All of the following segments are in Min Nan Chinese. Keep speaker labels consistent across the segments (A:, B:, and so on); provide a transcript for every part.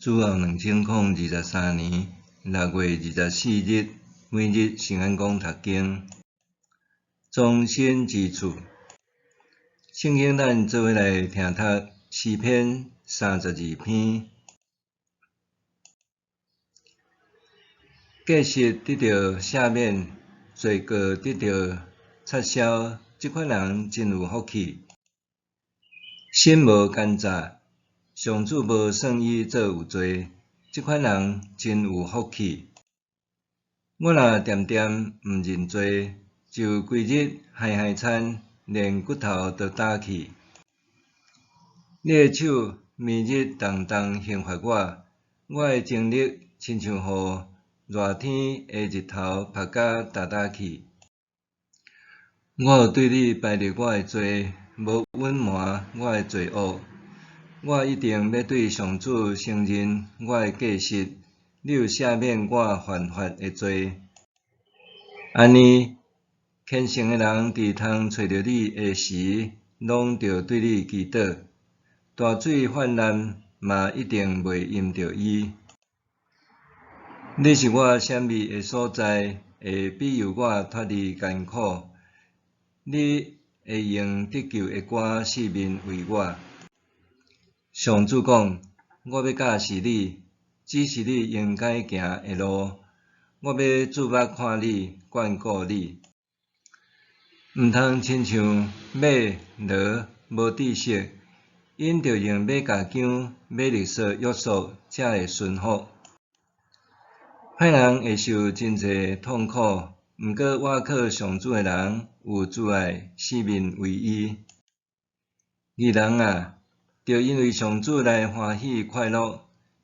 A: 主後2023年6月24日，每日聖安講讀經，忠心之處。聖經咱做伙來聽讀詩篇三十二篇。過失得著赦免，罪過得著擦消，這款人真有福氣。心無奸詐，上主無算伊做有罪，這款人真有福氣。我若恬恬毋認罪，就規日害害慘，連骨頭都焦去。你的手暝日動動刑罰我，我的精力親像予熱天的日頭曝甲焦焦去。我有對你白列我的罪，無隱瞞我的罪惡。我一定欲對上主承認我的過失，你有赦免我犯法的罪。按呢，虔誠的人佇通揣著你的時，攏著對你祈禱。大水泛濫嘛一定袂淹著伊。你是我閃避的所在，會庇佑我脫離艱苦。你會用得救的歌四面圍我。上主講：我欲教示你，指示你應該行的路。我欲注目看你，眷顧你。毋通親像馬、驢無知識，𪜶著用馬鉸鉗、馬勒索約束，才會順服。歹人會受真濟痛苦，毋過倚靠上主的人有慈愛四面圍伊。義人啊，著因為上主來歡喜快樂，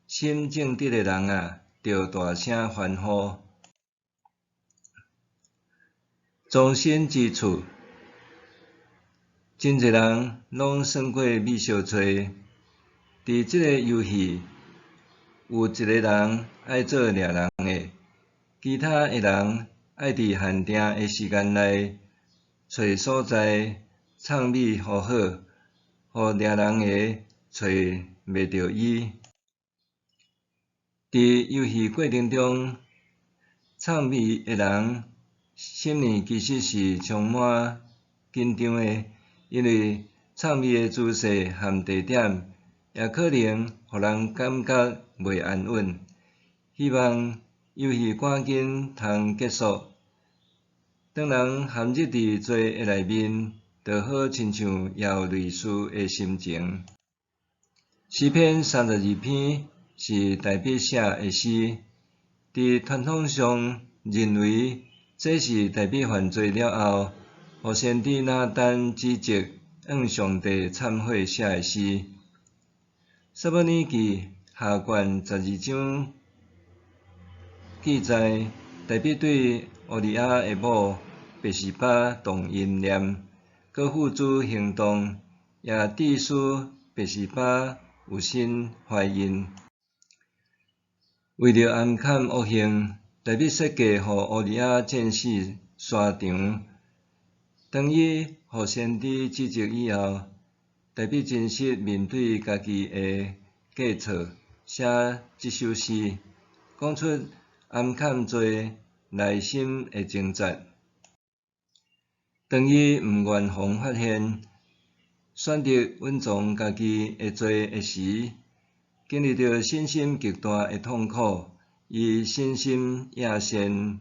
A: 心正直的人啊，著大聲歡呼。忠心之處，真濟人攏耍過覕相揣。佇這个遊戲，有一个人愛做掠人的，其他的人愛佇限定的時間內揣所在藏覕予好，予掠人的揣袂著伊。佇遊戲過程中，藏覕的人心裡其實是充滿緊張的，因為藏覕的姿勢和地點也可能予人感覺袂安穩。希望遊戲趕緊通結束。當人陷入佇罪的內面，就好親像也有類似的心情。詩篇三十二篇是大衛寫的詩，佇傳統上認為這是大衛犯罪了後，予先知拿單指責，向上帝懺悔寫的詩。撒母耳記下卷12章記載，大衛對烏利亞的某拔示巴動淫念，閣付諸行動，也致使拔示巴有身懷孕。為著掩崁惡行，大衛設計予烏利亞戰死沙場。當伊予先知指責以後，大衛真實面對家己的過錯，寫這首詩，講出掩崁罪內心的掙扎。當伊毋願予人發現，選擇隱藏家己的罪的時，經歷著身心極大的痛苦，伊身心厭善。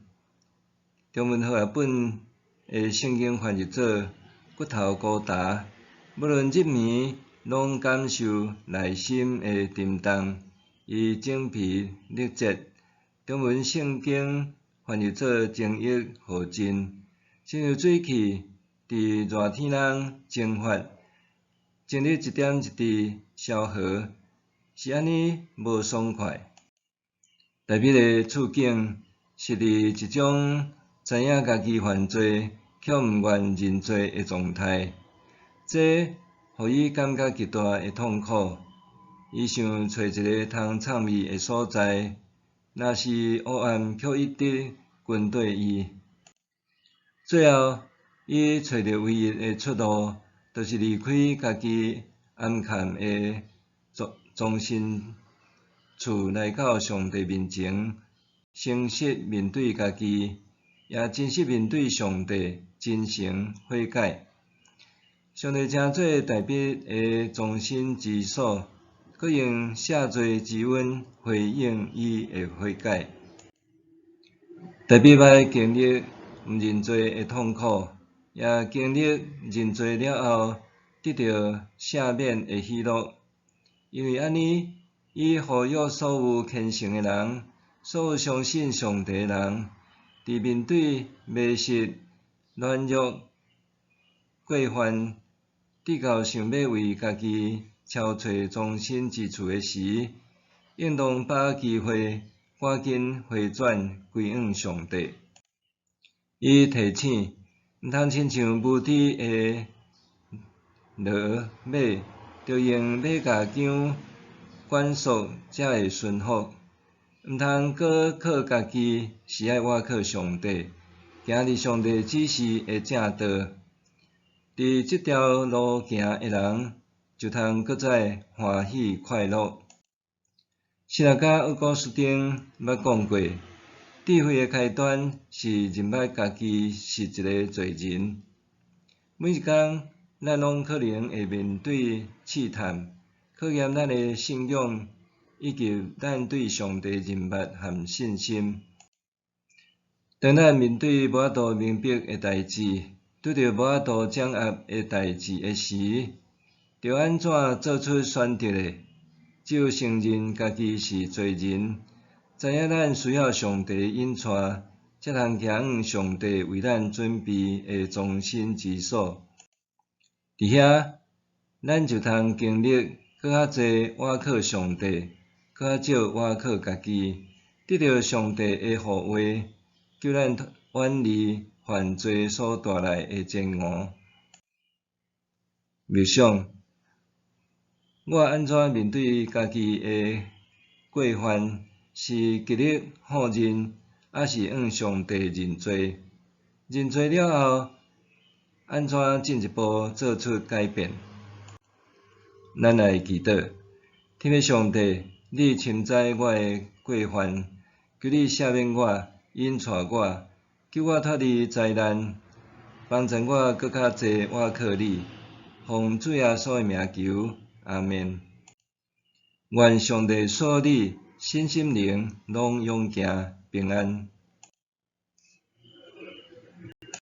A: 中文和合本的聖經翻譯做骨頭孤焦，無論日暝攏感受內心的沉重，伊精疲力竭。中文聖經翻譯做精力耗盡，親像水汽佇熱天空蒸發，精力一點一滴消耗，是按呢無爽快。大衛的處境是佇一種知影家己犯罪，卻毋願認罪的狀態，這予伊感覺極大的痛苦。伊想揣一个通藏覕的所在，若是黑暗卻一直跟綴伊。最後，伊揣著唯一的出路，就是離開家己掩崁的藏身厝來到上帝面前，誠實面對家己，也真實面對上帝，真誠悔改。上帝成做大衛的藏身之所，閣用赦罪之恩回應伊的悔改。大衛捌經歷毋認罪的痛苦，也經歷認罪了後得著赦免的喜樂。因為按呢，伊呼籲所有虔誠的人，所有相信上帝的人，佇面對迷失、軟弱、過犯，直到想欲為家己搜揣藏身之處的時，應當把握機會，趕緊回轉歸向上帝。伊提醒，毋通親像無知的騾馬，著用馬鉸鉗管束才會順服。毋通閣靠家己，是愛倚靠上帝，行佇上帝指示的正道。佇這條路行的人，就通閣再歡喜快樂。神學家奧古斯丁捌講過，智慧的開端是認捌家己是一个罪人。每一工，咱攏可能會面對試探，考驗咱的信仰以及咱對上帝認捌和信心。當咱面對無法度明白的代誌，拄著無法度掌握的代誌的時，著按怎做出選擇呢？只有承認家己是罪人，知影咱需要上帝引帶，才通行往上帝為咱準備的藏身之所。佇遐，咱就通經歷閣較濟倚靠上帝，閣較少倚靠家己，得著上帝的護衛，救咱遠離犯罪所帶來的煎熬。默想，我按怎面對家己的過犯？是極力否認，抑是向上帝認罪？認罪了後，按怎進一步做出改變？咱來祈禱，天父上帝，你深知我的過犯，求你赦免我，引帶我，救我脫離災難，幫助我閣較濟倚靠你。奉主耶穌的名求，阿們。願上帝賜你身心靈攏勇健平安。